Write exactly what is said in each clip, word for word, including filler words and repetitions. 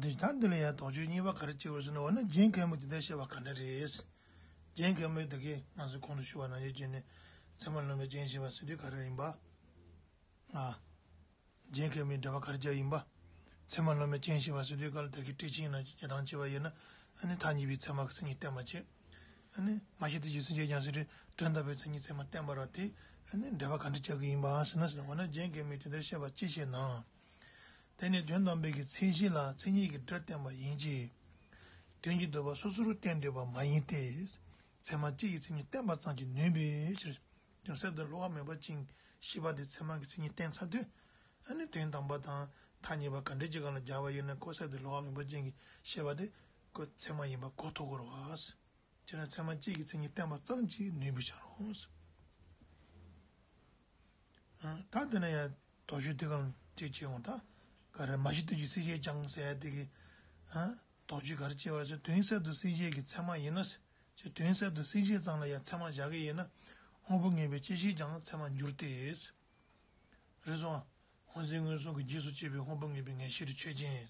དེ་ད་འདི་ལ་ཡང་དོགས་གཅོད་གཉིས་པ་ག་རེ་བྱེད་དགོས་ཟེར་ན། འོ་ན་རྒྱན་གད་མོས་དེ་ལྟར་བཤད་པ་ག་འདྲ་རེད། རྒྱན་གད་མོས་དེ་གས་ང་ཚོས་གོང་དུ་ཞུས་པ་ནང་བཞིན་བྱས་ནས་ཚད་མ་ལོན་པའི་རྒྱན་བཤད་པ་ཟེར་དུས་ག་རེ་ཡིན་པ། ཨ། རྒྱན་གད་མོས་འགྲེལ་པ་ག་རེ་བརྒྱབ་ཡིན་པ། ཚད་མ་ལོན་པའི་རྒྱན་བཤད་པ་ཟེར་དུས་སྐབས་ལ་དེ་གས་ཊི་ཆིང་ནང་བྱེད་སྟངས་བྱས་པ་ཡིན་ན། ཨ་ནི་ཐ་སྙད་པའི་ཚད་མ་གི་མཚན་ཉིད་བསྟན་པ་བྱེད། ཨ་ནི་མ་གཞི་དེ་ཅིག་སེམས་ཅན་ཀྱང་ཟེར་དུས་དོན་དམ་པའི་མཚན་ཉིད་ཚད་མ་བསྟན་པ་རེད་དེ། ཨ་ནི་འགྲེལ་པ་ག་འདྲ་རྒྱག་གི་ཡིན་པ་ཟེར་ན་ཟེར། འོ་ན་རྒྱན་གད་མོས་དེ་ལྟར་བཤད་པ་ཅི་ཞེ་ན། དེ་ནི་དོན་དམ་པའི་གི་མཚན་གཞི་ལ་མཚན་ཉིད་ཀྱི་སྒྲ་བསྟན་པ་ཡིན་གྱི། དོན་གྱི་བསྡུ་བ་སོ་སོར་བསྟན་འདོད་པ་མ་ཡིན་ཏེ། ཚད་མ་སྤྱི་ཡི་མཚན་ཉིད་བསྟན་པ་ཙམ་གྱིས་ནུས་པའི་ཕྱིར། དོན་གསར་དུ་སླུ་བ་མེད་པ་ཅན་ཞེས་པ་དེ་ཚད་མ་གི་མཚན་ཉིད་བསྟན་ཚར་དུས། ཨ་ནི་དོན་དམ་པ་དང་ཐ་སྙད་པ་ག་འདྲ་ཅིག་སྒང་ལ་སྦྱར་བ་ཡིན་ན་ཁོ་གསར་དུ་སླུ་བ་མེད་པ་ཅན་གྱི་ཞེས་པ་དེ་ཁོ་ཚད་མ་ཡིན་པ་གོ་ཐུབ་ཀྱི་རེད་བ། བྱས་ན་ཚད་མ་སྤྱི་ཡི་མཚན་ཉིད་བསྟན་པ་ཙམ་གྱིས་ནུས་པའི་ཕྱིར་རོ། ཨ། ད་དེ་ན་ཡང་དོགས་གཅོད་དེ་གང་ཅིག་བྱེད་འོང་ད། ག་རེ་མ་གཞི་དོན་གྱི་སྲིད་བྱད་ཀྱང་ཟེར་ཡ་དེ་གི། ཨ། དོགས་གཅོད་ག་རེ་བྱེད་པ་ཟེར། དོན་གསར་དུ་སྲིད་བྱད་ཀྱི་ཚད་མ་ཡིན་ན་ཟེར། དོན་གསར་དུ་སྲིད་བྱད་ཙམ་ལ་ཡང་ཚད་མ་བཞག་གི་ཡིན་ན། སྔོན་པོ་ངེས་པའི་སྤྱི་བྱད་ཀྱང་ཚད་མར་འགྱུར་ཏེ་ཟེར། རེད་སོང་ཨ། སྔོ་འཛིན་མངོན་སུམ་གྱི་རྗེས་སུ་སྐྱེས་པའི་སྔོན་པོ་ངེས་པའི་ངེས་ཤེས་དེ་ཆོས་ཅན།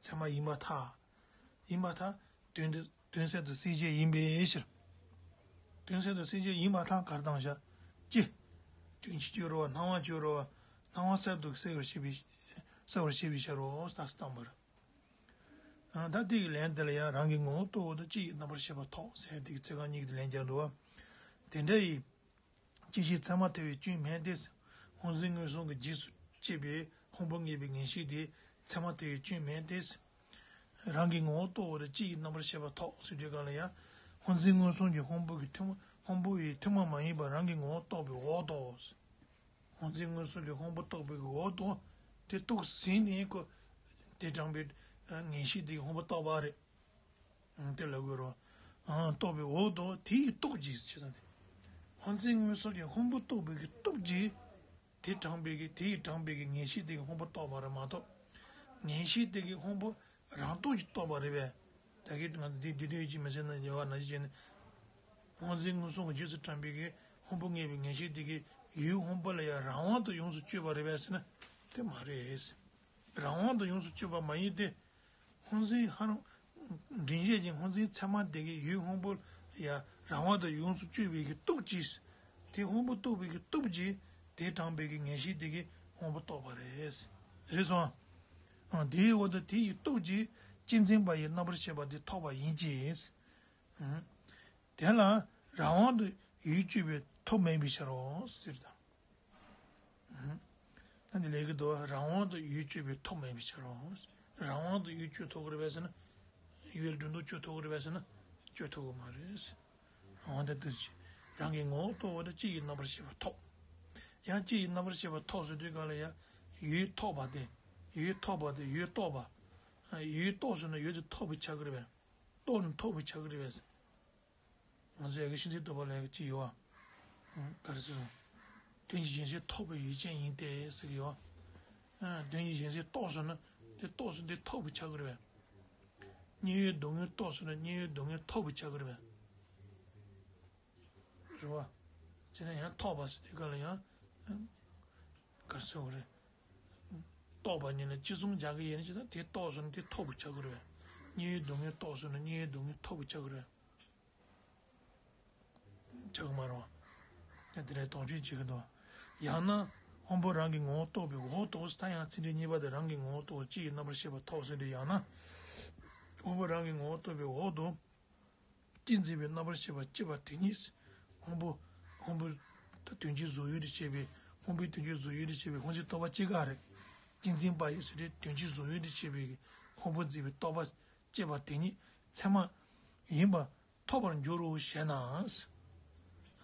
ཚད་མ་ཡིན་པར་ཐལ། ཡིན་པར་ཐལ། དོན་དེ་དོན་གསར་དུ་སྲིད་བྱད་ཡིན་པའི་ཕྱིར། དོན་གསར་དུ་སྲིད་བྱད་ཡིན་པར་ཐལ་ག་རེ་བཏང་བཞག་ཅི། དོན་སྤྱི་གཅིག་རེད་བ། སྣང་བ་གཅིག་རེད་བ། སྣང་བ་གསར་དུ་གསལ་བར་བྱེད་པའི། གསལ་བར་བྱེད་པའི་ཕྱིར་རོ་ད་བཏང་བ་རེད། ཨ། ད་དེ་གི་ལན་དེ་ལ་ཡང་རང་གི་ངོ་བོ་རྟོགས་འོག་ཏུ་སྤྱི་ཡི་རྣམ་པར་ཤེས་པ་ཐོབ་ཟེར་དེ་གི་ཚིག་རྐང་གཉིས་ཀྱི་ལན་རྒྱག་འདུག་བ། དེ་འདྲ་ཡི། སྤྱི་བྱད་ཚད་མར་ཐལ་བའི་སྐྱོན་མེད་དེ། སྔོ་འཛིན་མངོན་སུམ་གྱི་རྗེས་སུ་སྐྱེས་པའི་སྔོན་པོ་ངེས་པའི་ངེས་ཤེས་དེ་ཚད་མར་ཐལ་བའི་སྐྱོན་མེད་དེ། རང་གི་ངོ་བོ་རྟོགས་འོག་ཏུ་སྤྱི་ཡི་རྣམ་པར་ཤེས་པ་ཐོབ་ཟེར་དུས་སྐབས་ལ་ཡང་། སྔོ་འཛིན་མངོན་སུམ་གྱི་སྔོན་པོ་གི་ཐུན་སྔོན་པོ་ཡི་ཐུན་མོང་མ་ཡིན་པ་རང་གི་ངོ་བོ་རྟོགས་པའི་འོག་ཏུ། སྔོ་འཛིན་མངོན་སུམ་གྱི་སྔོན་པོ་རྟོགས་པའི་འོག་ཏུ། དེ་རྟོགས་ཟིན་ནས་ཁོ། དེ་དྲངས་པའི་ངེས་ཤེས་དེ་གི་སྔོན་པོ་རྟོགས་པ་རེད། དེ་ལ་དགོས་རོ། རྟོགས་པའི་འོག་ཏུ་དེ་ཡི་སྟོབས་ཀྱིས་ཅེས་དང་། སྔོ་འཛིན་མངོན་སུམ་གྱི་སྔོན་པོ་རྟོགས་པའི་གི་སྟོབས་ཀྱིས། དེ་དྲངས་པའི་གི་དེ་ཡིས་དྲངས་པའི་གི་ངེས་ཤེས་དེ་གི་སྔོན་པོ་རྟོགས་པ་རེད་མ་གཏོགས། ངེས་ཤེས་དེ་གི་སྔོན་པོ་རང་སྟོབས་ཀྱིས་རྟོགས་པ་རེད་པས། ད་གིན་ང་ཚོ་འདི་འདི་དོན་ཡིད་ཀྱིས་མི་གསལ་ན་ཡོད་བ་ནང་བཞིན་བྱས་ནས། སྔོ་འཛིན་མངོན་སུམ་གྱི་རྗེས་སུ་དྲངས་པའི་གི་སྔོན་པོ་ངེས་པའི་ངེས་ཤེས་དེ་གི་ཡུལ་སྔོན་པོ་ལ་ཡང་རང་དབང་དུ་ཡོངས་སུ་གཅོད་པ་རེད་པས་ཟེར་ན། དེ་མ་རེད། རང་དབང་དུ་ཡོངས་སུ་གཅོད་པ་མ་ཡིན་ཏེ། སྔོ་འཛིན་ཧ་རང་། དྲན་ཤེས་ཀྱི་སྔོ་འཛིན་ཚད་མ་དེ་གི་ཡུལ་སྔོན་པོ་ཡ་རང་དབང་དུ་ཡོངས་སུ་གཅོད་པའི་གི་སྟོབས་ཀྱིས། དེ་སྔོན་པོ་རྟོགས་པའི་གི་སྟོབས་ཀྱིས་དེ་དྲངས་པའི་གི་ངེས་ཤེས་དེ་གི་སྔོན་པོ་རྟོགས་པ་རེད། རེད་སོང་། ཨ། དེའི་འོག་ཏུ་དེ་ཡི་སྟོབས་ཀྱིས་གཅེས་འཛིན་པ་ཡི་རྣམ་པར་ཤེས་པ་དེ་ཐོབ་པ་ཡིན་གྱི། ཨ། དེ་ལ་རང་དབང་དུ་ཡུལ་གཅོད་པའི་ཐབས་མེད་པའི་ཕྱིར་རོ་ཟེར་དང་། ད་འདི་ལས་ཀྱི་འདུག་རང་དབང་དུ་ཡུལ་གཅོད་པའི་ཐབས་མེད་པའི་ཕྱིར་རོ། རང་དབང་དུ་ཡུལ་གཅོད་ཐུབ་ཀྱི་རེད་པས་ཟེར་ན། ཡུལ་སྒྲོ་འདོགས་གཅོད་ཐུབ་ཀྱི་རེད་པས་ཟེར་ན། གཅོད་ཐུབ་ཀྱི་མ་རེད། རང་དབང་དུ་དུ་ཅི། རང་གི་ངོ་བོ་རྟོགས་འོག་ཏུ་སྤྱི་ཡི་རྣམ་པར་ཤེས་པ་ཐོབ། ཡང་སྤྱི་ཡི་རྣམ་པར་ཤེས་པ་ཐོབ་ཟེར་དུས་གང་ལ་ཡང་། ཡུལ་ཐོབ་པ་དེ། ཡུལ་ཐོབ་པ་དེ་ཡུལ་རྟོགས་པ། ཡུལ་རྟོགས་ཟེར་ན་ཡུལ་དེ་ཐོབ་པའི་ཆ་གི་རེད་པས། རྟོགས་ན་ཐོབ་པའི་ཆ་གི་རེད་པས། ང་ཚོ་ཡ་གི་གཤིན་རྗེ་བཟློག་པ་ལ་ཡ་གི་ཅི་ཡོད་བ། ག་རེ་ཟེར་སོང་། དོན་གྱི་གཞན་སེལ་ཐོབ་པའི་ཡུལ་ཅན་ཡིན་ཏེ་ཟེར་གི་ཡོད་བ། དོན་གྱི་གཞན་སེལ་རྟོགས་སོང་ན་དེ་རྟོགས་སོང་དེ་ཐོབ་པའི་ཆ་གི་རེད་པས། རྙེད་ཡུལ་སྡུག་བསྔལ་རྟོགས་སོང་ན་རྙེད་ཡུལ་སྡུག་བསྔལ་ཐོབ་པའི་ཆ་གི་རེད་པས། རེད་བ། བྱས་ན་ཡང་ཐོབ་པ་ཟེར་དུས་ག་ལ་ཡང་། ག་རེ་ཟེར་བ་རེད། རྟོགས་པ་ཉིད་ལ་ཅི་གསུམ་སྦྱར་གི་ཡིན་ན་ཅི་ཙམ་དེ་རྟོགས་སོང་ན་དེ་ཐོབ་པའི་ཆ་གི་རེད་པས། རྙེད་ཡུལ་སྡུག་བསྔལ་རྟོགས་སོང་ན་རྙེད་ཡུལ་སྡུག་བསྔལ་ཐོབ་པའི་ཆ་གི་རེད་པས། ཆགས་མ་རུང་། ཡང་དེ་ལས་དོགས་གཅོད་བྱེད་ཀྱི་འདུག་ཡང་ན། སྔོན་པོ་རང་གི་ངོ་བོ་རྟོགས་པའི་འོག་ཏུ་ད་ཡང་ཚིག་འགྲེལ་གཉིས་པ་དེ་རང་གི་ངོ་བོ་རྟོགས་སྤྱི་ཡི་རྣམ་པར་ཤེས་པ་ཐོབ་ཟེར་དུས་ཡང་ན། སྔོན་པོ་རང་གི་ངོ་བོ་རྟོགས་པའི་འོག་ཏུ། གཅེས་འཛིན་པའི་རྣམ་པར་ཤེས་པ་སྐྱེས་པ་དེ་ཉིད། སྔོན་པོ། སྔོན་པོ། དོན་སྤྱིའི་གཟུགས་ཡུལ་དུ་བྱས་པའི་སྔོན་པོའི་དོན་སྤྱིའི་གཟུགས་ཡུལ་དུ་བྱས་པའི་སྔོན་ཚེ་རྟོག་པ་སྐྱེ་ག་རེད། གཅེས་འཛིན་པ་ཡིས་ཟེར་དུས་དོན་སྤྱིའི་གཟུགས་ཡུལ་དུ་བྱས་པའི་སྔོན་པོ་འཛིན་པའི་རྟོག་པ་སྐྱེས་པ་དེ་ཉིད་ཚད་མ་ཡིན་པ། ཐོབ་པར་འགྱུར་རོ་ཞེ་ན།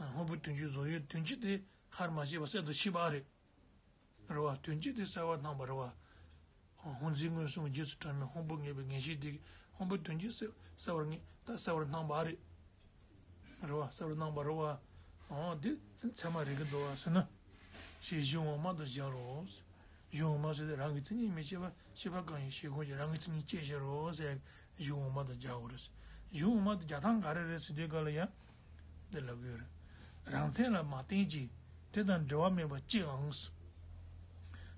སྔོན་པོའི་དོན་སྤྱིའི་གཟུགས་ཡུལ་དོན་སྤྱི་དེ་ཧར་མ་ཤེས་པ་གསར་དུ་ཤེས་པ་རེད། རེད་བ། དོན་སྤྱི་དེ་གསལ་བར་སྣང་བ་རེད་བ། སྔོ་འཛིན་མངོན་སུམ་རྗེས་སུ་དྲངས་པའི་སྔོན་པོ་ངེས་པའི་ངེས་ཤེས་དེ་གིས་སྔོན་པོའི་དོན་སྤྱི་གསལ་གསལ་བར་ངེས་ད་གསལ་བར་སྣང་བ་རེད། རེད་བ། གསལ་བར་སྣང་བ་རེད་བ། འོ་དེ་ཚད་མ་རེད་ཀྱི་འདུག་བ་ཟེར་ན། ཞེས་གཞུང་འོག་མ་དང་སྦྱར་རོ། གཞུང་འོག་མ་ཟེར་ཏེ་རང་གི་མཚན་ཉིད་མི་ཤེས་པ་ཤེས་པ་གང་ཡིན་ཞེས་ཁོང་གིས་རང་གི་མཚན་ཉིད་ཅེས་བཤད་རོ་ཟེར་གཞུང་འོག་མ་དང་སྦྱར་དགོས་རེད། གཞུང་འོག་མ་དང་སྦྱར་སྟངས་ག་རེ་རེད་ཟེར་དུས་སྐབས་ལ་ཡང་འདི་ལབ་ཀྱི་ཡོད་རེད། རང་མཚན་ལ་མ་བརྟེན་ཅིང་དེ་དང་འབྲེལ་བ་མེད་པ་ཅི་ཨང་།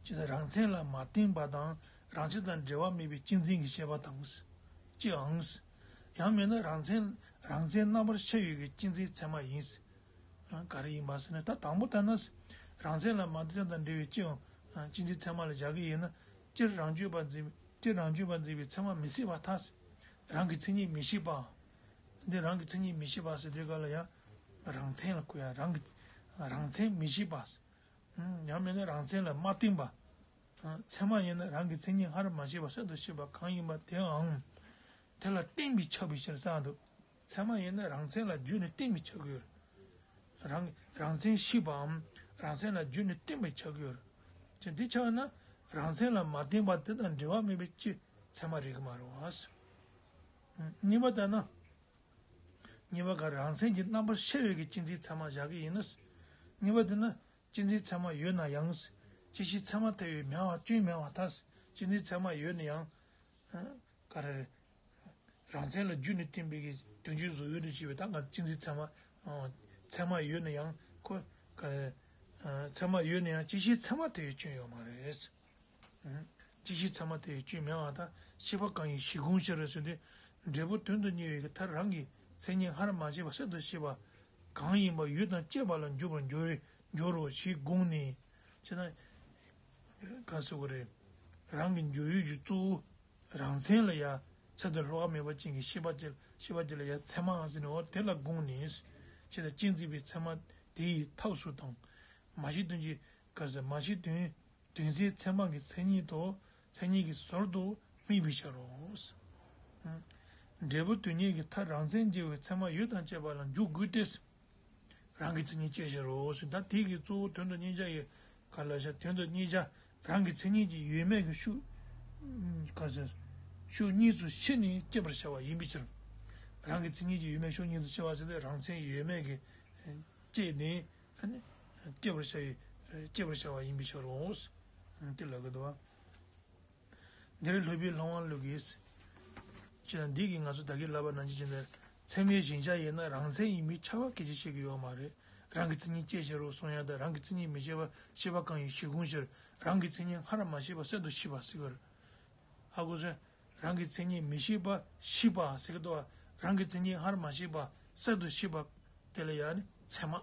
ཅི་ཟེར་རང་མཚན་ལ་མ་བརྟེན་པ་དང་ རང་མཚན་དང་འབྲེལ་བ་མེད་པའི་གཅན་གཟན་གྱི་ཤེས་པ་དང་། ཅིའང་། ཡང་མིན་ན་རང་མཚན་རང་མཚན་རྣམ་པར་ཤར་ཡོད་ཀྱི་གཅན་གཟན་ཚད་མ་ཡིན། ག་རེ་ཡིན་པ་ཟེར་ན། ད་དང་པོ་ལྟར་ན། རང་མཚན་ལ་མ་བརྟེན་དང་འབྲེལ་བའི་ཅིའང་གཅན་གཟན་ཚད་མ་ལ་བཞག་གི་ཡིན་ན། སྤྱིར་རང་རྒྱུད་པ་འཛིན་སྤྱིར་རང་རྒྱུད་པ་འཛིན་པའི་ཚད་མ་མི་སྲིད་པར་ཐལ། རང་གི་མཚན་ཉིད་མི་ཤེས་པ། འདི་རང་གི་མཚན་ཉིད་མི་ཤེས་པ་ཟེར་དུས་སྐབས་ལ་ཡང་། རང་མཚན་ལ་གོ་ཡ། རང་གི་རང་མཚན་མི་ཤེས་པ། ཡང་མིན་ན་རང་མཚན་ལ་མ་བརྟེན་པ། ཚད་མ་ཡིན་ན་རང་གི་མཚན་ཉིད་སྔར་མ་ཤེས་པ་གསར་དུ་ཤེས་པ་གང་ཡིན་པ་དེའང་དེ་ལ་བརྟེན་པས་ཁྱབ་པའི་ཕྱིར་གསུངས་འདུག་ཚད་མ་ཡིན་ན་རང་མཚན་ལ་བརྒྱུད་ནས་བརྟེན་པས་ཁྱབ་ཀྱི་ཡོད། རང་རང་མཚན་ཤེས་པའམ་རང་མཚན་ལ་བརྒྱུད་ནས་བརྟེན་པས་ཁྱབ་ཀྱི་ཡོད། ཅེས་འདི་ཆགས་ན་རང་མཚན་ལ་མ་བརྟེན་པ་དེ་དང་འབྲེལ་བ་མེད་པའི་ཕྱིར་ཚད་མ་རེད་ཀྱི་མ་རེད་བ། གཉིས་པ་ལྟར་ན། གཉིས་པ་ག་རང་མཚན་གྱི་རྣམ་པར་ཤར་བའི་གི་གཅན་གཟན་ཚད་མ་བཞག་གི་ཡིན་ན། གཉིས་པ་དེ་ན་གཅན་གཟན་ཚད་མ་ཡོད་ན་ཡང་། སྐྱེ་ཤི་ཚད་མ་ཐལ་བའི་མེད་པ་སྐྱོན་མེད་པར་ཐལ། གཅན་གཟན་ཚད་མ་ཡོད་ན་ཡང་། ག་རེ་རེད། རང་མཚན་ལ་བརྒྱུད་ནས་བསྟན་པའི་གི་དོན་སྤྱོད་གཟུགས་ཡོད་དུ་བྱས་པའི་ད་ང་གཅན་གཟན་ཚད་མ། ཚད་མ་ཡོད་ན་ཡང་ཁོ། ག་རེ། ཚད་མ་ཡོད་ན་ཡང་སྐྱེ་ཤི་ཚད་མ་ཐལ་བའི་སྐྱོན་ཡོད་མ་རེད། སྐྱེ་ཤི་ཚད་མ་ཐལ་བའི་སྐྱོན་མེད་པར་ཐལ། ཤེས་པ་གང་ཡིན་ཞེས་དགོངས་ཕྱིར་ཟེར་དུས། འབྲས་བུ་དོན་དུ་གཉེར་བའི་མཐར་རང་གི་མཚན་ཉིད་སྔར་མ་ཤེས་པ་གསར་དུ་ཤེས་པ་གང་ཡིན་པ་ཡུལ་དང་བཅས་པ་ལ་འཇུག་པར་འགྱུར་རེ་འགྱུར་རོ་ཞེས་དགོངས་ནས། ཅེ་ན། ག་ཟེར་དགོས་རེད། རང་གི་འཇུག་ཡུལ་གྱི་གཙོ་བོ་རང་མཚན་ལ་ཡང་ཚད་དུ་སློག་པ་མེད་པ་ཅན་གྱི་ཤེས་པ་ཅིག་ཤེས་པ་ཅིག་ལ་ཡང་ཚད་མའང་ཟེར་ནས་འོ་དེ་ལ་དགོངས་ནས། ཅེ་ན་གཅན་གཟན་པའི་ཚད་མ་དེ་ཡི་ཐབས་སུ་དང་། མ་ཤེས་དོན་གྱི་ག་ཟེར་མ་ཤེས་དོན། དོན་གསལ་ཚད་མ་གི་མཚན་ཉིད་དུ་མཚན་ཉིད་ཀྱི་ཟུར་དུ་དམིགས་པའི་ཕྱིར་རོ། འབྲས་བུ་དོན་གཉེར་གྱི་མཐར་རང་མཚན་སྐྱེ་བའི་ཚད་མ་ཡུལ་དང་བཅས་པ་ལ་འཇུག་དགོས་ཏེ། རང་གི་མཚན་ཉིད་སྐྱེ་ཕྱིར་རོ་ཟེར། ད་དེ་གི་གཙོ་བོ་དོན་དུ་གཉེར་བྱ་ཡི་ག་ལ་བྱ་དོན་དུ་གཉེར་བྱ་རང་གི་མཚན་ཉིད་ཀྱི་ཡོད་མེད་ཀྱི་ཤུགས། ག་ཟེར། ཤུགས་གཉིས་སུ་ཕྱེ་ནས་སྐྱེད་པར་བྱ་བ་ཡིན་པའི་ཕྱིར། རང་གི་མཚན་ཉིད་ཀྱི་ཡོད་མེད་ཤུགས་གཉིས་སུ་ཕྱེ་བ་ཟེར་ཏེ་རང་མཚན་ཡོད་མེད་ཀྱི་སྐྱེས་ནས། ཨ་ནི། སྐྱེད་པར་བྱ་བའི། སྐྱེད་པར་བྱ་བ་ཡིན་པའི་ཕྱིར་རོ། དེ་ལབ་ཀྱི་འདུག་བ། འདིར་སློབ་དཔོན་ལྷ་དབང་ལུགས་ཀྱིས། ཅེ་ན་འདི་གིས་ང་ཚོ་ད་གིན་ལབ་པ་ནང་བཞིན་བྱས་ནས་ཚད་མའི་གཞལ་བྱ་ཡིན་ན་རང་མཚན་ཡིན་པས་ཁྱབ་པ་སྐད་ཆ་བཤད་ཀྱི་ཡོད་མ་རེད། རང་གི་མཚན་ཉིད་སྐྱེ་ཕྱིར་རོ་གསུང་ཡ་དང་རང་གི་མཚན་ཉིད་མི་ཤེས་པ་ཤེས་པ་གང་ཡིན་ཞེས་དགོངས་ཕྱིར་རང་གི་མཚན་ཉིད་སྔར་མ་ཤེས་པ་གསར་དུ་ཤེས་པ་ཟེར་གྱི་རེད། ཧ་གོ་སོང་། རང་གི་མཚན་ཉིད་མི་ཤེས་པ་ཤེས་པ་ཟེར་གྱི་འདུག་བ། རང་གི་མཚན་ཉིད་སྔར་མ་ཤེས་པ་གསར་དུ་ཤེས་པ་དེ་ལ་ཡང་ནི་ཚད་མ།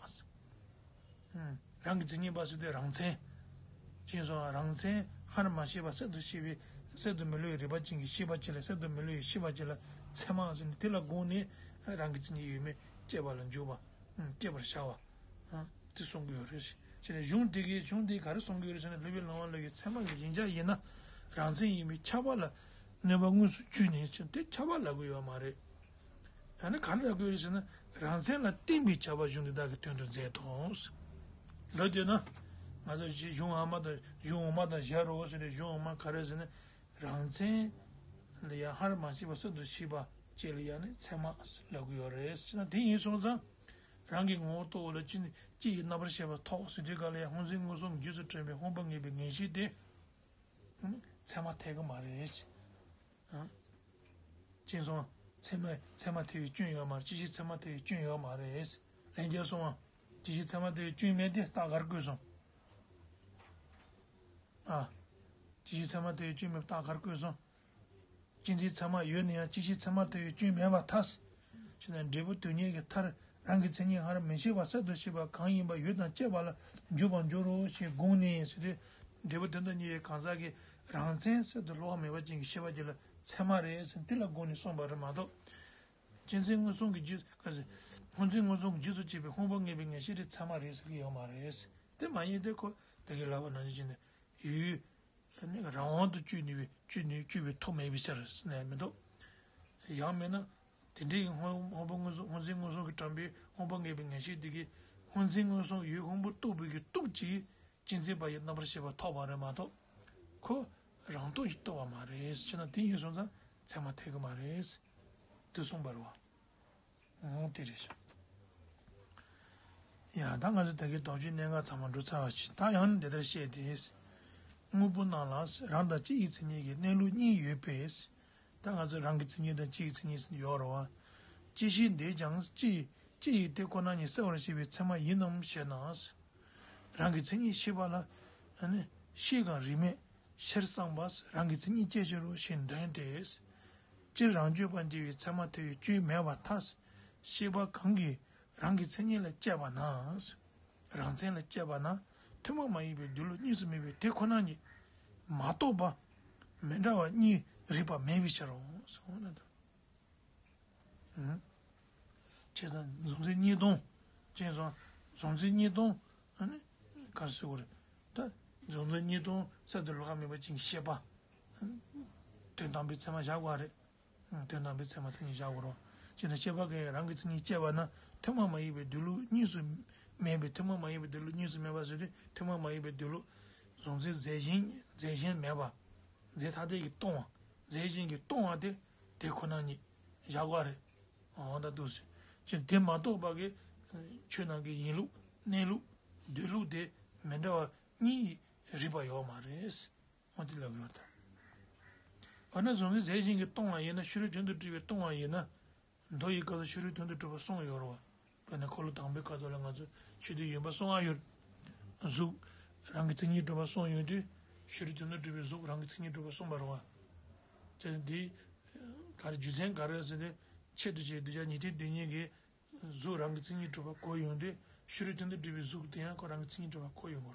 རང་གི་མཚན་ཉིད་པ་ཟེར་དུས་རང་མཚན། ཅེས་སོགས་རང་མཚན་སྔར་མ་ཤེས་པ་གསར་དུ་ཤེས་པའི་གསར་དུ་མི་སླུ་བའི་རིག་པ་ཅན་གྱི་ཤེས་པ་ཅིག་ལ་གསར་དུ་མི་སླུ་བའི་ཤེས་པ་ཅིག་ལ་ཚད་མ་ཟེར་ནས་དེ་ལ་དགོངས་ནས་རང་གི་མཚན་ཉིད་ཡོད་མེད་སྐྱེད་པ་ལ་འཇུག་པ། སྐྱེད་པར་བྱ་བ། དེ་གསུང་གི་ཡོད་རེད། ཅེས་ནས་གཞུང་དེ་གའི་གཞུང་དེ་ག་རེ་གསུང་གི་ཡོད་རེད་ཟེར་ན་སློབ་དཔོན་ལྷ་དབང་ལུགས་ཀྱི་ཚད་མ་གི་གཞལ་བྱ་ཡིན་ན་རང་མཚན་ཡིན་པས་ཁྱབ་པ་ལ་གནོད་པ་དངོས་སུ་བརྗོད་ནས་ཅེས་དེ་ཁྱབ་པ་ལབ་ཀྱི་ཡོད་མ་རེད། ད་ནི་ག་རེ་ལབ་དགོས་རེད་ཟེར་ན་རང་མཚན་ལ་བརྟེན་པའི་ཁྱབ་པ་གཞུང་འདི་དག་གིས་དོན་དུ་མཛད་དོ། ལབ་དུས་ན། ང་ཚོ་གཞི་གཞུང་ཨ་མ་དང་གཞུང་འོག་མ་དང་སྦྱར་རོ་ཟེར་ཏེ་གཞུང་འོག་མ་ག་རེ་ཟེར་ན། རང་མཚན་ལ་ཡང་སྔར་མ་ཤེས་པ་གསར་དུ་ཤེས་པ་བཅས་ལ་ཡང་ནི་ཚད་མ་ལབ་ཀྱི་ཡོད་རེད་ཟེར་ན་དེ་ཡིན་སོང་ཙང་། རང་གི་ངོ་བོ་རྟོགས་པ་ལ་ཅི་ནི་ཅི་ཡི་རྣམ་པར་ཤེས་པ་ཐོགས་ཟེར་དུས་ག་ལ་ཡང་སྔོ་འཛིན་མངོན་སུམ་རྗེས་སུ་དྲན་པའི་སྔོན་པོ་ངེས་པའི་ངེས་ཤེས་དེ། ཚད་མ་ཐལ་གི་མ་རེད། ཨ། ཅེས་གསུངས། ཚད་མ་ཚད་མ་ཐལ་བའི་སྐྱོན་ཡོད་མ་རེད། སྐྱེ་ཤི་ཚད་མ་ཐལ་བའི་སྐྱོན་ཡོད་མ་རེད། ལན་བརྒྱབ་སོང་བ། སྐྱེ་ཤི་ཚད་མ་ཐལ་བའི་སྐྱོན་མེད་དེ་རྟགས་ག་རེ་བཀོད་སོང་། ཨ། སྐྱེ་ཤི་ཚད་མ་ཐལ་བའི་སྐྱོན་མེད་པ་རྟགས་ག་རེ་བཀོད་སོང་། སྐྱེ་འཇིག་ཚད་མ་ཡོད་ན་ཡང་སྐྱེ་ཤི་ཚད་མ་ཐལ་བའི་སྐྱོན་མེད་པར་ཐལ། ཞེ་ན་འབྲས་བུ་དོན་གཉེར་གྱི་མཐར་རང་གི་མཚན་ཉིད་སྔར་མི་ཤེས་པ་གསར་དུ་ཤེས་པ་གང་ཡིན་པ་ཡུལ་དང་བཅས་པ་ལ་འཇུག་པར་འགྱུར་རོ་ཞེས་དགོངས་ནས་ཟེར་དུས། འབྲས་བུ་དོན་དུ་གཉེར་བའི་གང་ཟག་གིས་རང་མཚན་གསར་དུ་སློག་པ་མེད་པ་ཅན་གྱི་ཤེས་པ་ཅིག་ལ་ཚད་མ་རེད་ཟེར་དེ་ལ་དགོངས་ནས་གསུངས་པ་རེད་མ་གཏོགས། སྐྱེ་འཇིག་མངོན་སུམ་གྱི་རྗེས་སུ་ག་ཟེར། སྔོ་འཛིན་མངོན་སུམ་གྱི་རྗེས་སུ་སྐྱེས་པའི་སྔོན་པོ་ངེས་པའི་ངེས་ཤེས་དེ་ཚད་མ་རེད་ཟེར་གྱི་ཡོད་མ་རེད། དེ་མ་ཡིན་ཏེ་ཁོ་དེ་གའི་ལབ་པ་ནང་བཞིན་གྱི་ནི་ཡུལ། ནི་རང་དབང་དུ་གཅོད་ནུས་པའི་གཅོད་ནུས་གཅོད་པའི་ཐོག་མེད་པའི་ཕྱིར་ཟེར་ནས་མི་འདུག་ཡང་མིན་ན། དེ་འདྲའི་སྔོན་སྔོན་པོ་མངོན་སུམ་སྔོ་འཛིན་མངོན་སུམ་གྱིས་དྲངས་པའི་སྔོན་པོ་ངེས་པའི་ངེས་ཤེས་དེ་གིས་སྔོ་འཛིན་མངོན་སུམ་ཡུལ་སྔོན་པོ་རྟོགས་པའི་གི་སྟོབས་ཀྱིས་གཅན་གཟན་པ་ཡི་རྣམ་པར་ཤེས་པ་ཐོབ་པ་རེད་མ་གཏོགས། ཁོ་རང་སྟོབས་ཀྱིས་རྟོགས་པ་མ་རེད་ཟེར་ན་དེ་ཡིན་སོང་ཙང་ཚད་མ་ཐལ་གི་མ་རེད། དེ་གསུངས་པ་རེད་བ། འོ་དེ་རེད་ཤག་ཡ་ད་ང་ཚོ་ད་གིན་དོགས་གཅོད་གནད་འགག་ཚང་མ་འགྲོ་ཚར་བ་ཞིག་ད་ཡང་འདི་ལྟར་བཤད་དེ། དངོས་པོ་རྣམས་ལ་རང་དང་སྤྱི་ཡི་མཚན་ཉིད་ཀྱི་གནས་ལུགས་གཉིས་ཡོད་པས། ད་ང་ཚོ་རང་གི་མཚན་ཉིད་དང་སྤྱི་ཡི་མཚན་ཉིད་ཟེར་ཡོད་རེད་བ། སྐྱེ་ཤི་འདས་ཀྱང་སྤྱི་ཡི་སྤྱི་ཡི་དེ་ཁོ་ན་ཉིད་གསལ་བར་བྱེད་པའི་ཚད་མ་ཡིན་ནམ་ཞེ་ན། རང་གི་མཚན་ཉིད་ཤེས་པ་ལ་ནི་ཤེས་གང་རིགས་མེད། ཕྱིར་གསངས་པ། རང་གི་མཚན་ཉིད་སྐྱེ་ཕྱིར་རོ་ཞེས་འདོན་ཏེ། སྤྱིར་རང་རྒྱུད་པ་འདྲེས་པའི་ཚད་མ་ཐལ་བའི་སྤྱོད་མེད་པར་ཐལ། ཤེས་པ་གང་གིས་རང་གི་མཚན་ཉིད་ལ་དཔྱད་པ་ན། རང་མཚན་ལ་དཔྱད་པ་ན། ཐུན་མོང་མ་ཡིན་པའི་སྡོད་ལུགས་གཉིས་སུ་མེད་པའི་དེ་ཁོ་ན་ཉིད་མ་གཏོགས་པ། མི་འདྲ་བ་གཉིས་རིག་པ་མེད་པའི་ཕྱིར་རོ། གསུངས་ན་འདུག་བྱས་ཙང་གཟུང་འཛིན་གཉིས་སྟོང་། བྱས་ཙང་གཟུང་འཛིན་གཉིས་སྟོང་། ཨ་ནི་ག་རེ་ཟེར་དགོས་རེད། ད་གཟུང་འཛིན་གཉིས་སྟོང་གསར་དུ་ལོགས་ཀ་མེད་པ་ཅིག་ཤེས་པ། དོན་དམ་པའི་ཚད་མ་བཞག་དགོས་རེད། དོན་དམ་པའི་ཚད་མ་མཚན་ཉིད་བཞག་དགོས་རེད། བྱས་ཙང་ཤེས་པ་གང་གིས་རང་གི་མཚན་ཉིད་དཔྱད་པ་ན། ཐུན་མོང་མ་ཡིན་པའི་སྡོད་ལུགས་གཉིས་སུ་མེད་པའི། ཐུན་མོང་མ་ཡིན་པའི་སྡོད་ལུགས་གཉིས་སུ་མེད་པ་ཟེར་དུས། ཐུན་མོང་མ་ཡིན་པའི་སྡོད་ལུགས་གཟུང་འཛིན་རྫས་གཞན། རྫས་གཞན་མེད་པ། རྫས་ཐ་དད་ཀྱིས་སྟོང་བ། རྫས་གཞན་གྱིས་སྟོང་བ་དེ་དེ་ཁོ་ན་ཉིད་བཞག་པ་རེད། འོ་ད་འདུག་ཟེར། ཅེས་དེ་མ་གཏོགས་པ་གི་ཆོས་རྣམས་ཀྱི་ཡིན་ལུགས་གནས་ལུགས་སྡོད་ལུགས་དེ་མི་འདྲ་བ་གཉིས་རིག་པ་ཡོད་མ་རེད། འོ་དེ་ལབ་ཡོད་ད། འོ་ན་གཟུང་འཛིན་རྫས་གཞན་གྱིས་སྟོང་བ་ཡིན་ན། ཕྱི་རོལ་དོན་དུ་གྲུབ་པས་སྟོང་བ་ཡིན་ན། མདོ་ཡི་སྐབས་སུ་ཕྱི་རོལ་དོན་དུ་གྲུབ་པ་གསུངས་ཡོད་རེད་བ། དཔེར་ན་འཁོར་ལོ་དང་པོའི་སྐབས་སུ་ལ་ང་ཚོས་ཕྱི་དོན་ཡོད་པ་གསུངས་ཨ་ཡོད། གཟུགས་རང་གི་མཚན་ཉིད་གྲུབ་པ་གསུངས་ཡོད་དུས། ཕྱི་རོལ་དོན་དུ་གྲུབ་པའི་གཟུགས་རང་གི་མཚན་ཉིད་གྲུབ་པ་གསུངས་པ་རེད་བ། དེ་འདི་ག་རེ་རྒྱུ་མཚན་ག་རེ་ཟེར་ནས། ཆེད་དུ་བྱས་གདུལ་བྱ་ཉན་ཐོས་སྡེ་གཉིས་ཀྱིས་གཟུགས་རང་གི་མཚན་ཉིད་གྲུབ་པ་གོ་ཡོང་དུས། ཕྱི་རོལ་དོན་དུ་གྲུབ་པའི་གཟུགས་དེ་ཡང་ཁོ་རང་གི་མཚན་ཉིད་གྲུབ་པ་གོ་ཡོང་གི་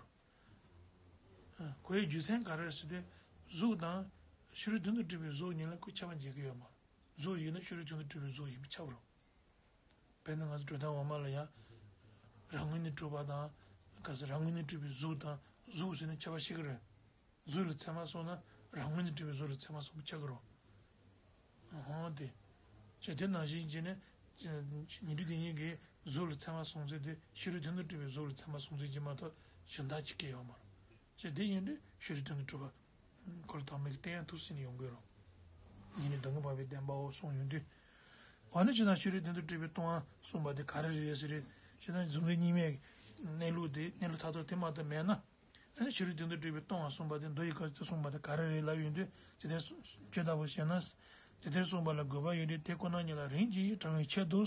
རེད། གོ་ཡའི་རྒྱུ་མཚན་ག་རེ་ཟེར་དུས། གཟུགས་དང་ཕྱི་རོལ་དོན་དུ་གྲུབ་པའི་གཟུགས་གཉིས་ལ་ཁོས་ཁྱབ་པ་འབྱེད་ཀྱི་ཡོད་མ་རེད། གཟུགས་ཡིན་ན་ཕྱི་རོལ་དོན་དུ་གྲུབ་པའི་གཟུགས་ཡིན་པས་ཁྱབ་རོ། དཔེར་ན་ང་ཚོ་འགྲོ་དོན་འོག་མ་ལ་ཡང་། རང་ངོས་ནས་གྲུབ་པ་དང་། ག་ཟེར། རང་ངོས་ནས་གྲུབ་པའི་གཟུགས་དང་གཟུགས་ཟེར་ནས་ཁྱད་པར་ཤེས་ཀྱི་རེད། གཟུགས་ལ་ཚད་མ་སོང་ན་རང་ངོས་ནས་གྲུབ་པའི་གཟུགས་ལ་ཚད་མ་སོང་བ་ཆགས་ཀྱི་རེད། ཧོ་དེ། ཅེས་དེ་ནང་བཞིན་བྱས་ནས། ཉན་ཐོས་དེ་ཉིད་ཀྱིས་གཟུགས་ལ་ཚད་མ་སོང་ཚུལ་དེ་ཕྱི་རོལ་དོན་དུ་གྲུབ་པའི་གཟུགས་ལ་ཚད་མ་སོང་ཚུལ་གྱིས་མ་གཏོགས་གཞན་དག་ཅིག་གིས་ཡོད་མ་རེད། ཅེས་དེ་ཡིན་དུས་ཕྱི་རོལ་དོན་དུ་གྲུབ་པ། འཁོར་ལོ་དང་པོའི་གི་དེ་ཡང་ཐུགས་སུ་ནི་ཡོང་གི་རེད། ཉན་ཐོས་སྡུག་བསྔལ་བར་པའི་བདེན་པའོ་གསུངས་ཡོང་དུས། འོ་ན་ཅི་ན་ཕྱི་རོལ་དོན་དུ་གྲུབ་པས་སྟོང་བ་གསུངས་པ་དེ་ག་རེ་རེད་ཟེར་རེད། ཅི་ན་གཟུགས་འཛིན་གཉིས་མེད་གནས་ལུགས་དེ། གནས་ལུགས་མཐར་ཐུག་དེ་མ་གཏོགས་མེད་ན། ཨ་ནི་ཕྱི་རོལ་དོན་དུ་གྲུབ་པས་སྟོང་བ་གསུངས་པ་དེ། མདོ་ཡི་སྐབས་སུ་གསུངས་པ་དེ་ག་རེ་རེད་ལབ་ཡོང་དུས། ཇི་ལྟར་གསུངས། ཇི་ལྟ་བུ་ཞེ་ན། དེ་ལྟར་གསུངས་པ་ལ་དགོས་པ་ཡོད་དེ། དེ་ཁོ་ན་ཉིད་ལ་རིམ་གྱིས་དྲང་བའི་ཆེད་དུ།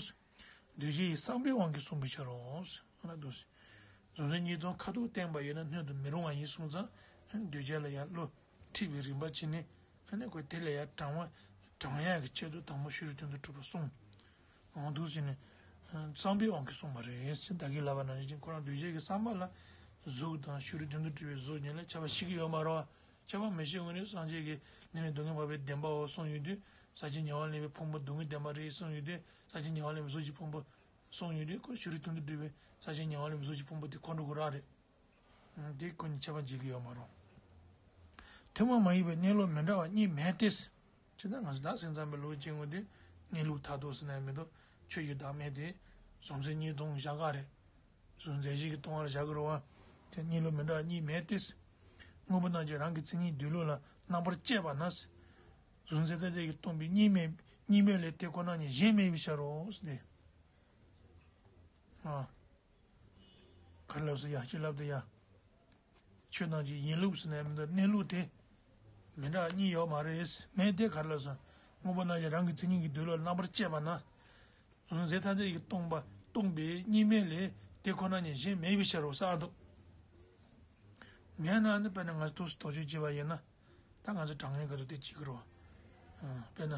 གདུལ་བྱའི་བསམ་པའི་དབང་གིས་གསུངས་པའི་ཕྱིར་རོ། ཨ་ན་འདུག་སེ། གཟུང་འཛིན་གཉིས་སྟོང་ཁ་ཐུག་བསྟན་པ་ཡིན་ན་སྣོན་དུ་མི་རུང་བ་ཡིན་གསུངས་ཙང་། ཨ་ནི་གདུལ་བྱ་ལ་ཡང་བློ་ཁྲིད་པའི་རིམ་པ་བྱས་ནས། ཨ་ནི་ཁོས་དེ་ལ་ཡང་དྲང་བ། དྲང་ཡག་གི་ཆེད་དུ་དང་པོ་ཕྱི་རོལ་དོན་དུ་གྲུབ་པ་གསུངས། འོང་འདུག་ཟེར་ནས། བསམ་པའི་དབང་གིས་གསུངས་པ་རེད་ཟེར། ད་གིན་ལབ་པ་ནང་བཞིན་ཁོ་རང་གདུལ་བྱའི་གི་བསམ་པ་ལ། གཟུགས་དང་ཕྱི་རོལ་དོན་དུ་གྲུབ་པའི་གཟུགས་གཉིས་ལ་ཁྱད་པར་ཤེས་ཀྱི་ཡོད་མ་རེད་བ། ཁྱད་པར་མི་ཤེས་སྔོན་ནས་སངས་རྒྱས་ཀྱིས་ནི་ནི་སྡུག་བསྔལ་བར་པའི་བདེན་པའོ་གསུངས་ཡོད་དུས། ཟག་བཅས་ཉེ་བར་ལེན་པའི་ཕུང་པོ་སྡུག་བསྔལ་བདེན་པ་རེད་གསུངས་ཡོད་དུས། ཟག་བཅས་ཉེ་བར་ལེན་པའི་གཟུགས་ཀྱི་ཕུང་པོ་གསུངས་ཡོད་དུས། ཁོ་ཕྱི་རོལ་དོན་དུ་གྲུབ་པའི་ཟག་བཅས་ཉེ་བར་ལེན་པའི་གཟུགས་ཀྱི་ཕུང་པོ་དེ་ཁོ་འགྲོ་དགོས་ར་རེད། དེ་ཁོ་གཉིས་ཁྱད་པར་འབྱེད་ཀྱི་ཡོད་མ་རེད། ཐུན་མོང་མ་ཡིན་པའི་གནས་ལུགས་མི་འདྲ་བ་གཉིས་མེད་དེ། ཅེས་ན་ང་ཚོ་བདག་སེམས་ཙམ་པའི་ལུགས་ཀྱི་ངོས་དེ། གནས་ལུགས་མཐར་ཐུག་ཟེར་ན་མི་འདུག་ཆོས་ཀྱི་བདག་མེད་དེ། གཟུང་འཛིན་གཉིས་སྟོང་བཞག་ག་རེད། གཟུགས་འཛིན་རྫས་གཞན་གྱིས་སྟོང་བར་བཞག་གི་རེད་བ། དེ་གནས་ལུགས་མི་འདྲ་བ་གཉིས་མེད་དེ། དངོས་པོ་རྣམས་ཀྱིས་རང་གི་མཚན་ཉིད་སྡོད་ལུགས་ལ་རྣམ་པར་དཔྱད་པ་ན། གཟུགས་འཛིན་ཐ་དད་ཀྱིས་སྟོང་པའི་གཉིས་མེད། གཉིས་མེད་ལས་དེ་ཁོ་ན་ཉིད་གཞན་མེད་པའི་ཕྱིར་རོ་ཟེར་ཏེ། ཨ། ག་རེ་ལབ་སོང་ཡ། ཅི་ལབ་དེ་ཡ། ཆོས་རྣམས་ཀྱི་ཡིན་ལུགས་ཟེར་ན་མི་འདུག་གནས་ལུགས་དེ། མི་འདྲ་བ་གཉིས་ཡོད་མ་རེད། མེད་དེ་ག་རེ་ལབ་སོང་། དངོས་པོ་རྣམས་ཀྱིས་རང་གི་མཚན་ཉིད་ཀྱིས་སྡོད་ལུགས་རྣམ་པར་དཔྱད་པ་ན། གཟུགས་འཛིན་ཐ་དད་ཀྱིས་སྟོང་པ། སྟོང་པའི་གཉིས་མེད་ལས་དེ་ཁོ་ན་ཉིད་གཞན་མེད་པའི་ཕྱིར་རོ་ཟེར་འདུག་མེད་ན་ནི་དཔེར་ན་ང་ཚོ་ཐུགས་སུ་དོགས་གཅོད་བྱས་པ་ཡིན་ན། ད་ང་ཚོ་དྲང་ངེས་ཀ་ཏོ་དེ་བྱེད་ཀྱི་རེད་བ། དཔེར་ན།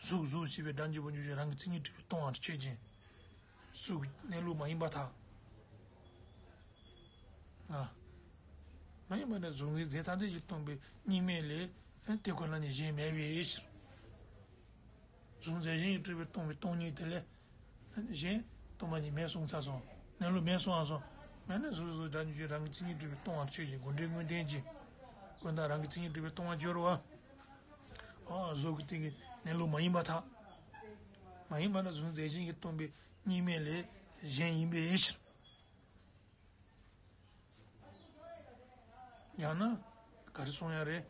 གཟུགས་གཟུགས་ཞེས་པའི་སྒྲ་འཇུག་པ་འཇུག་ཅིང་རང་གི་མཚན་ཉིད་གྲུབ་པས་སྟོང་བར་ཆོས་ཅན། གཟུགས་ཀྱི་གནས་ལུགས་མ་ཡིན་པར་ཐལ། མ་ཡིན་པ་ནི་གཟུགས་འཛིན་རྫས་ཐ་དད་ཀྱིས་སྟོང་པའི་གཉིས་མེད་ལས། དེ་ཁོ་ན་ཉིད་གཞན་མེད་པའི་ཕྱིར། གཟུགས་འཛིན་རྫས་གཞན་གྱིས་གྲུབ་པས་སྟོང་པའི་སྟོང་ཉིད་དེ་ལས། གཞན་སྟོང་པ་ཉིད་མེད་གསུངས་ཚར་སོང་། གནས་ལུགས་མེད་གསུངས་ཨ་སོང་། མེད་ན་གཟུགས་གཟུགས་སྒྲ་འཇུག་རང་གི་མཚན་ཉིད་གྲུབ་པས་སྟོང་བར་ཆོས་ཅན། དགོངས་འགྲེལ་དངོས་བསྟན་གྱི། ཀུན་བཏགས་རང་གི་མཚན་ཉིད་གྲུབ་པས་སྟོང་བར་སྦྱོར་བ། ཨ་གཟུགས་ཀྱི་སྟེང་གི་གནས་ལུགས་མ་ཡིན་པར་ཐལ། མ་ཡིན་པ་ན་གཟུགས་འཛིན་རྫས་གཞན་གྱིས་སྟོང་པའི་གཉིས་མེད་ལས་གཞན་ཡིན་པའི་ཕྱིར། ཡང་ན། ག་རེ་གསུང་ཡ་རེད།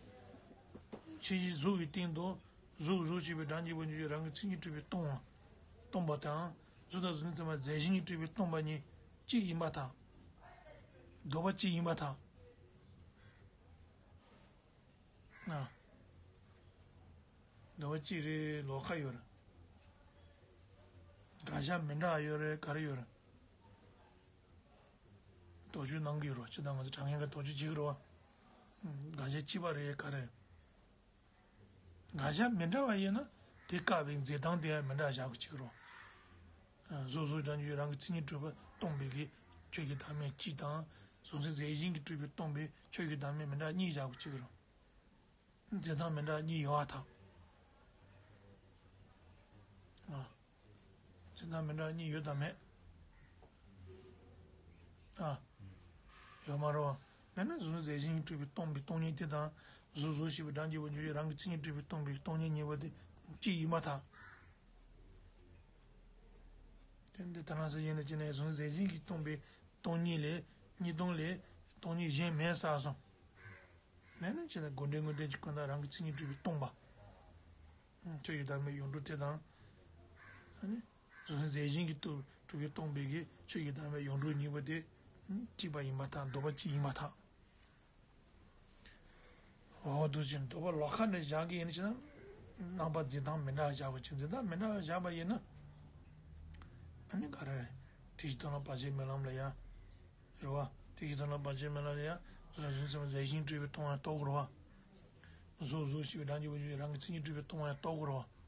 ཕྱིས་ཀྱི་གཟུགས་ཀྱི་སྟེང་དུ། གཟུགས་གཟུགས་ཞེས་པའི་སྒྲ་འཇུག་པ་འཇུག་རང་གི་མཚན་ཉིད་གྲུབ་པས་སྟོང་བ། སྟོང་པ་དང་། གཟུགས་དང་གཟུགས་འཛིན་ཚད་མ་རྫས་གཞན་གྱིས་གྲུབ་པས་སྟོང་པ་གཉིས་གཅིག་ཡིན་པར་ཐལ། ལྡོག་པ་གཅིག་ཡིན་པར་ཐལ། ན། ལྡོག་པ་གཅིག་རེད། ལོགས་ཀ་ཡོད་རེད། དགག་བཞག་མི་འདྲ་བ་ཡོད་རེད། ག་རེ་ཡོད་རེད། དོགས་གཅོད་གནང་གི་ཡོད་རེད། ཅི་ལྟར་ང་ཚོ་དྲང་ངེས་ཀ་དོགས་གཅོད་བྱེད་ཀྱི་རེད་བ། དགག་བྱ་གཅིག་པ་རེད་ག་རེ། དགག་བྱ་མི་འདྲ་བ་ཡིན་ན་དེ་བཀག་པའི་འཛིན་སྟངས་དེ་ཡང་མི་འདྲ་བཞག་གི་ཅིག་རོ། གཟུགས་གཟུགས་སྒྲ་འཇུག་རང་གི་མཚན་ཉིད་གྲུབ་པས་སྟོང་པའི་གི་ཆོས་ཀྱི་བདག་མེད་གཅིག་དང་། གཟུགས་མཚན་རྫས་གཞན་གྱིས་གྲུབ་པས་སྟོང་པའི་ཆོས་ཀྱི་བདག་མེད་མི་འདྲ་གཉིས་བཞག་གི་ཅིག་རོ། འཛིན་སྟངས་མི་འདྲ་གཉིས་ཡོད་པར་ཐལ། ཨ། འཛིན་སྟངས་མི་འདྲ་གཉིས་ཡོད་དམ་མེད། ཨ། ཡོད་མ་རེད་པ། མེད་ན་གཟུགས་ནི་རྫས་གཞན་གྱིས་གྲུབ་པའི་སྟོང་པའི་སྟོང་ཉིད་དེ་དང་། གཟུགས་གཟུགས་ཞེས་པའི་སྒྲ་འཇུག་པ་འཇུག་ཡུལ་རང་གི་མཚན་ཉིད་གྲུབ་པའི་སྟོང་པའི་སྟོང་ཉིད་གཉིས་པོ་དེ་གཅིག་ཡིན་པར་ཐལ། དེ་འདི་ལྟར་ན་ཟེར་ཡིན་ན་ཅི་ནས་གཟུགས་ནི་རྫས་གཞན་གྱིས་སྟོང་པའི་སྟོང་ཉིད་ལས་གཉིས་སྟོང་ལས་སྟོང་ཉིད་གཞན་མེད་ཟེར་སོང་། མེད་ན་ཅི་ན་དགོས་འབྲེལ་དངོས་བསྟན་གྱི་ཀུན་བཏགས་རང་གི་མཚན་ཉིད་གྲུབ་པས་སྟོང་པ། ཆོས་ཀྱི་བདག་མེད་ཡོངས་གྲུབ་དེ་དང་། ཨ་ནི། གཟུགས་ནི་རྫས་གཞན་གྱིས་གྲུབ་པས་སྟོང་པའི་གི་ཆོས་ཀྱི་བདག་མེད་ཡོངས་གྲུབ་གཉིས་པོ་དེ། གཅིག་པ་ཡིན་པར་ཐལ། ལྡོག་པ་གཅིག་ཡིན་པར་ཐལ། འོ་འདུག་ཅིང་ལྡོག་པ་ལོགས་ཀ་ནས་བཞག་གི་ཡིན་ཕྱིན་ན། རྣམ་པ་འཛིན་སྟངས་མི་འདྲ་བཞག་པ་ཅིག་འཛིན་སྟངས་མི་འདྲ་བཞག་པ་ཡིན་ན། ཨ་ནི་ག་རེ། དེ་བཞིན་དོན་ལ་བར་ཆད་མེད་ལམ་ལ་ཡ། རེད་བ། དེ་བཞིན་དོན་ལ་བར་ཆད་མེད་ལམ་ལ་ཡ། གཟུགས་གཟུགས་མཚན་མ་རྫས་གཞན་གྲུབ་པས་སྟོང་བ་ཡང་རྟོགས་དགོས་རེད་བ། གཟུགས་གཟུགས་ཞེས་པའི་སྒྲ་འཇུག་པ་འཇུག་ཡུལ་རང་གི་མཚན་ཉིད་གྲུབ་པས་སྟོང་བ་ཡང་རྟོགས་དགོས་རེད་བ།